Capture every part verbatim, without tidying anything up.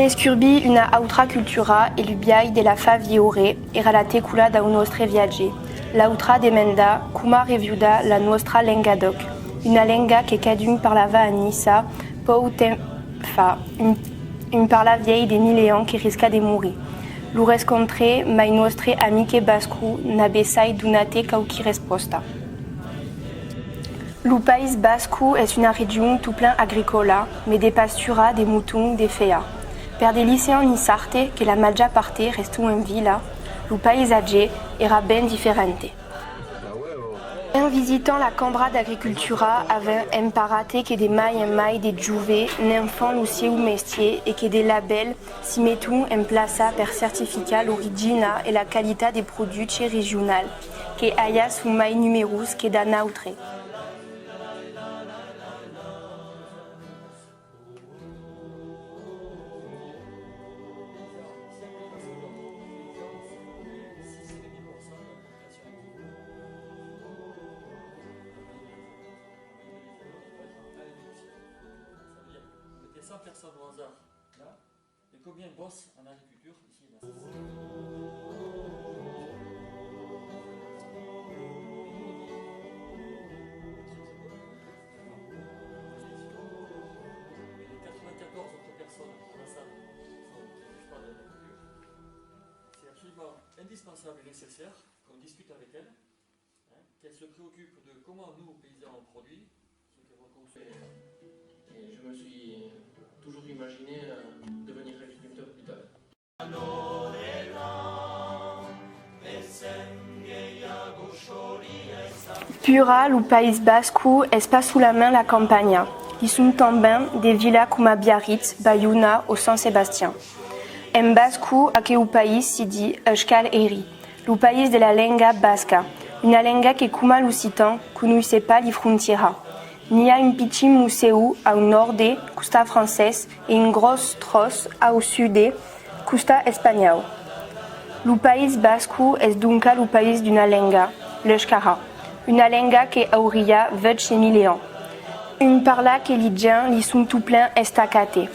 Descurbir una autra cultura e lo biais de la far viure èra la tecla dau nòstre viatge. L'autra demanda, coma reviure la nòstra lenga d'òc? Una lenga que cadun parlava a Niça pauc temps fa, un, un parlar vièlh de mila ans que risca de morir. Lo rescòntre mai nòstre amic basco n'a bessai donat quauqui respòsta. Lo País Basco es una region totplen agricòla, mé de pastura, de moton, de fèa. Per de liceans niçards, que la màger part reston en vila, lo paisatge èra ben diferent. En visitant la cambra d'agricultura, avèm emparat que de mai en mai de joves ne'n fan lo sieu mestier e que de labèls si meton en plaça per certificar l'origina e la qualitat de produches regionals, que ailà son mai numerós que dab nautres. Mettez cent personnes au hasard là, et combien bossent en agriculture ici et là ? Et les quatre-vingt-quatorze autres personnes dans la salle qui ne vivent pas de l'agriculture, c'est absolument indispensable et nécessaire qu'on discute avec elles. Hein, qu'elle se préoccupe de comment nous, paysans, on produit, ce que l'on consomme. Et je me suis toujours imaginé, euh, devenir agriculteur plus tard. Pura, lo País Basco es pas solament la campanha, i son tanben de vilas coma Biarritz, Baiona o Sant Sebastian. En basco, aqueu país si di Euskal Herri, lo país de la lenga basca, una lenga que, coma l'occitan, conoisse pas li frontièras. N'i a un pichin mocèu au nòrd, costat francés, e un gròs tròç au sud, costat espanhòu. Lo País Basco es doncas lo país d'una lenga, l'euskara, una lenga que auriá vuech mila ans. Un parlar que li gents li son totplen estacats.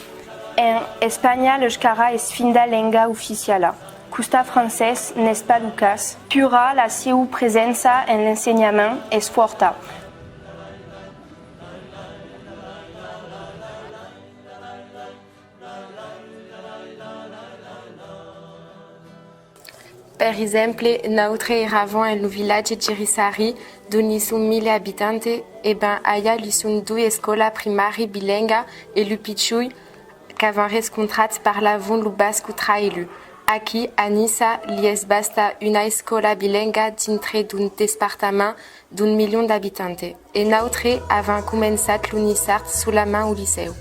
En Espanha, l'euskara es finda lenga oficiala. Costat francés n'es pas lo cas. Pura, la sieu presença en l'ensenhament es fòrta. Per exemple, nautres eravam en lo vilatge Girisari, dont li son mila abitants, e ben, ailà li son doi escòlas primàri bilenga e lu pichoi qu'avèm rescontrat parlavon lo basco tra elu. Aquí, a Niça, li es basta una escòla bilenga dintre d'un despartament d'un milion d'abitants. E nautres avèm començat lo niçard solament au licèu.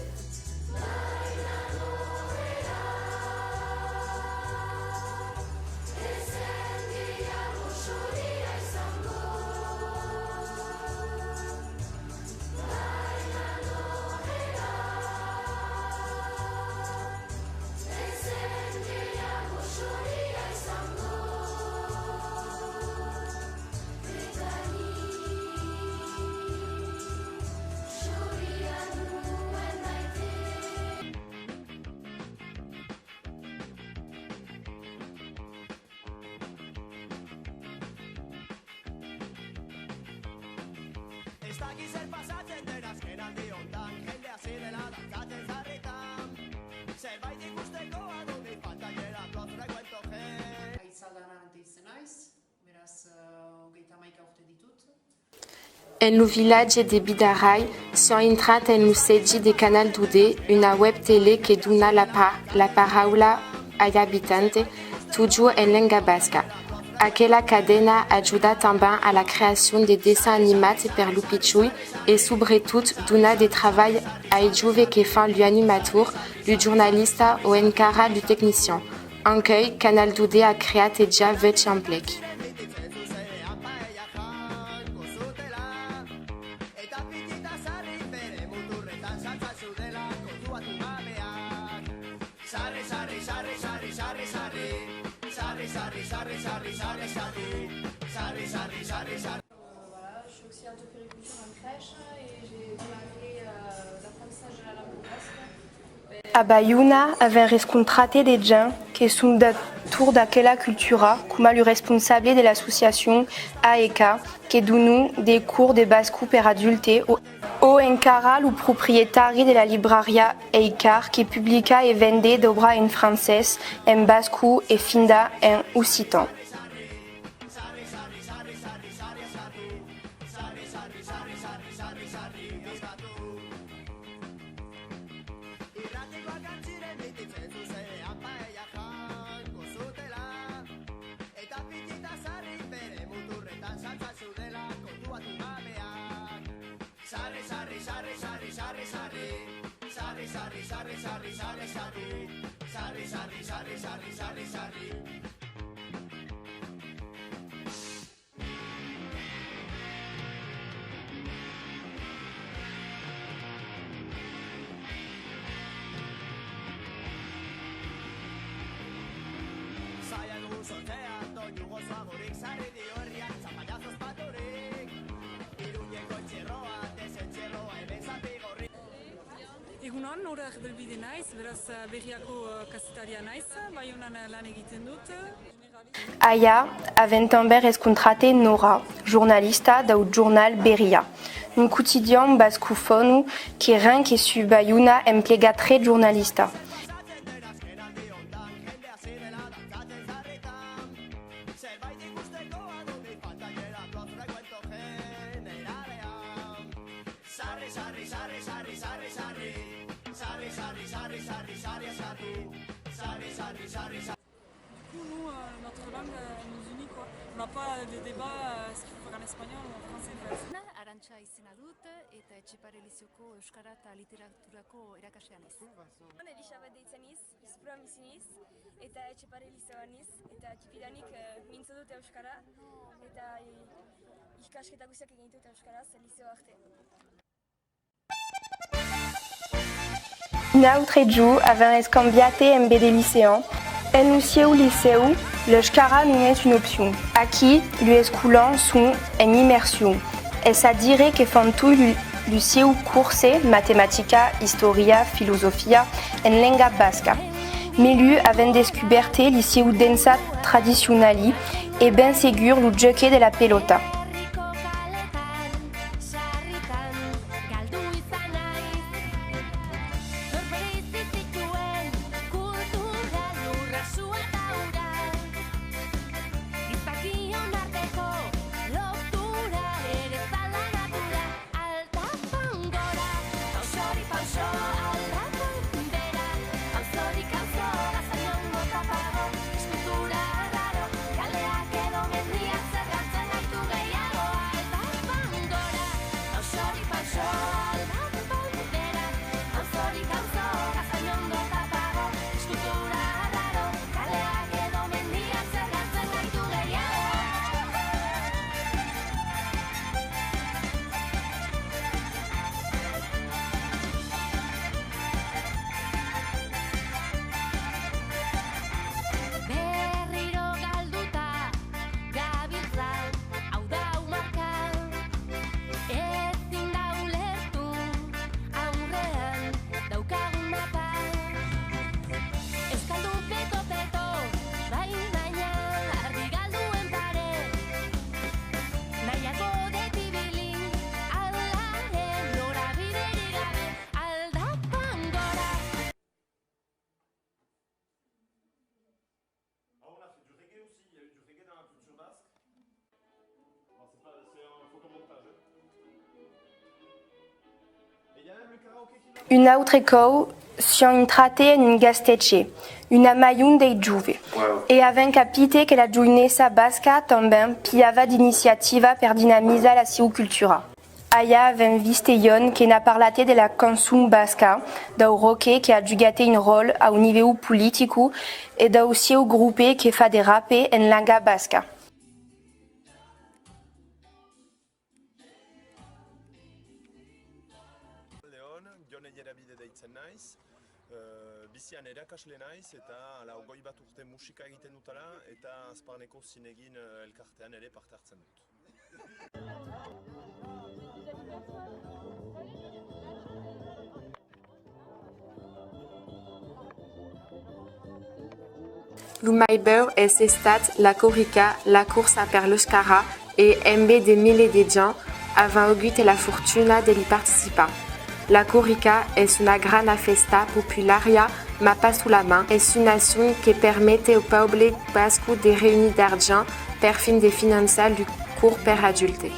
Aiçada anant e se nais, beratz, eh, o qu'ei tà mai quauque ditut. En lo vilatge de Bidarai, siam intrats en lo sètge de Canal dotze, una web tele que dona la pa-, la paraula ai abitants, totjorn en lenga basca. Aquela cadena ajuda tanben a la creacion de dessenhs animats per lu pichoi e, subretot, dona de travalh ai joves que fan lu animator, lu jornalista o encara lu tecnician. Ancuei, Canal dotze a creat e ja vuech emplecs. Euh, voilà, je suis aussi un peu puériculture en crèche et j'ai démarré, euh, l'apprentissage de la langue basque, euh, A Baiona avèm rescontrat de gents que son d'a-, torn d'aquela cultura, coma lo responsable de l'associacion A E K, que donon de cors de bascon per adultes, o, o encara lo proprietari de la librariá Eicar, que publica e vende d'òbras en francés, en bascon e finda en occitan. Egunon, Nora Belbide naiz, beraz, eh, Berriako, eh, kazetaria naiz, Baionan, eh, lan egiten dut. Aia avèm tanben rescontrat Nora, jornalista dau jornal Berria, un quotidian bascofòno que, ren que sus Baiona, emplega tres jornalistas. Du coup, nous, euh, notre langue, euh, elle nous unit, quoi. On n'a pas de débat, euh, est-ce qu'il faut faire en espagnol ou en français, en fait. Arantxa izena dut, eta Etxepare Lizioko euskara eta literaturako irakaslea naiz. Elisabet deitzen naiz, Izpurun bizi naiz, eta Etxepare Lizioan naiz, eta tipidanik, eh, mintzo dut euskara, eta, eh, ikasketa guztiak egin ditut euskaraz, lizeo arte. Un autre jorn avèm escambiat emb de liceans. En lo sieu licèu, l'euskara non es una opcion. Aquí, lu escolans son en immersion, es a dire que fan toi lu, lu sieu corse, matematica, istòria, filosofia, en lenga basca. Mès lu avèm descubèrt li sieu danças tradicionali e ben segur lo juec de la pelòta. Berriro galduta gabiltza, hau da hau marka, ezin da ulertu aurrean daukagun mapa. Euskaldun peto-peto, bai, baina argi galduen pare. Nahiako dut ibili, hala ere norabiderik gabe, aldapan gora. Ah, on a fait du reggae aussi, il y a eu du reggae dans la culture basque. Bon, c'est pas, c'est un photomontage, hein. Et il y a même le karaoké qui va. Un autre còup, siam intrats en un gastètge, una maion dei joves. Wow. E avèm capit que la joinessa basca tanben pilhava d'iniciativa per dinamizar la sieu cultura. Aia avèm vist Ion que n'a parlat de la cançon basca, dau rock que a jugat un ròtle au nivèu politic e dau sieu grope que fa de rap en lenga basca. Leon, Jon Eierabide deitzen naiz, eh, bizian erakasle naiz eta lau goi bat urte musika egiten dutala eta Azparneko Zinegin, eh, elkartean ere parte hartzen dut. Josep Bertsoa. Josep Bertsoa. Lo mai bèu es estat la corrica, la corsa per l'Euskara, e embé de milers de gents avèm augut la fortuna de li participar. La corrica es una grana fèsta populària, ma pas solament, es una acion que permete au pòble basco de reunir d'argent per fin de finançar lo cors per adulte.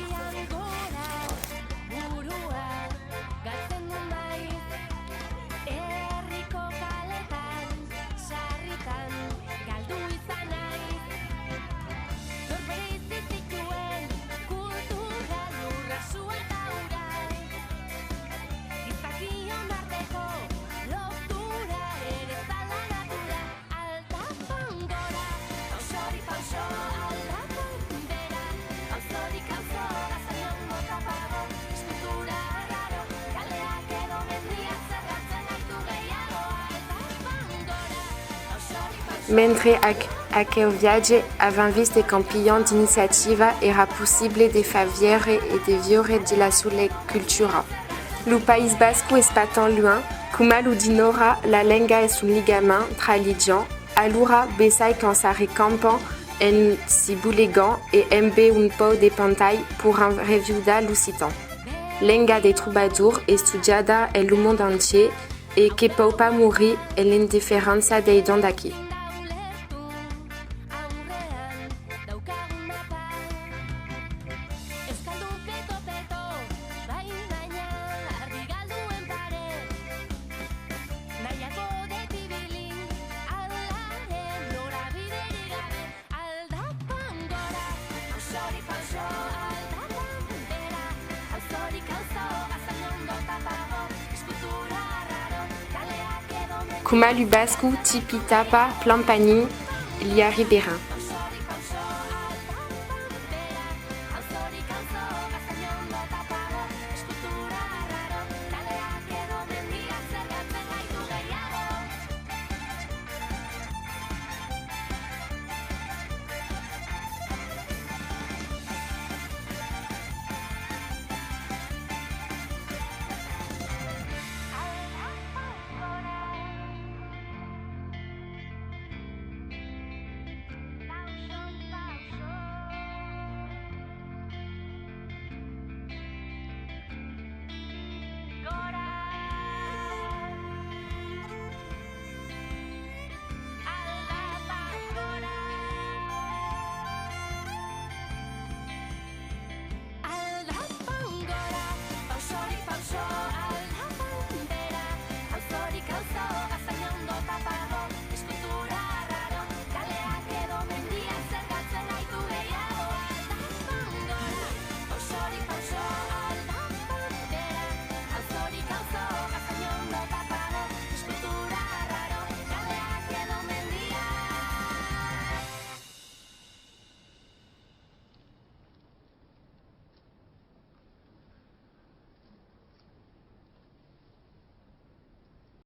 Mentre aqu-, aqueu viatge, avèm vist qu'en pilhant d'iniciativa èra possible de far viure e de viure de la sola cultura. Lo País Basco es pas tan luènh, coma lo dinora, la lenga es un ligament tra li gents, alora bessai quand s'arrecampan en si bolegant e embé un pauc de pantai porràn reviudar l'occitan. Lenga de trobador estudiada en lo mond entièr e que pòu pas morir en l'indiferença deidant d'aquí. Coma lo basco tipi tapa plan panin, li arriberà.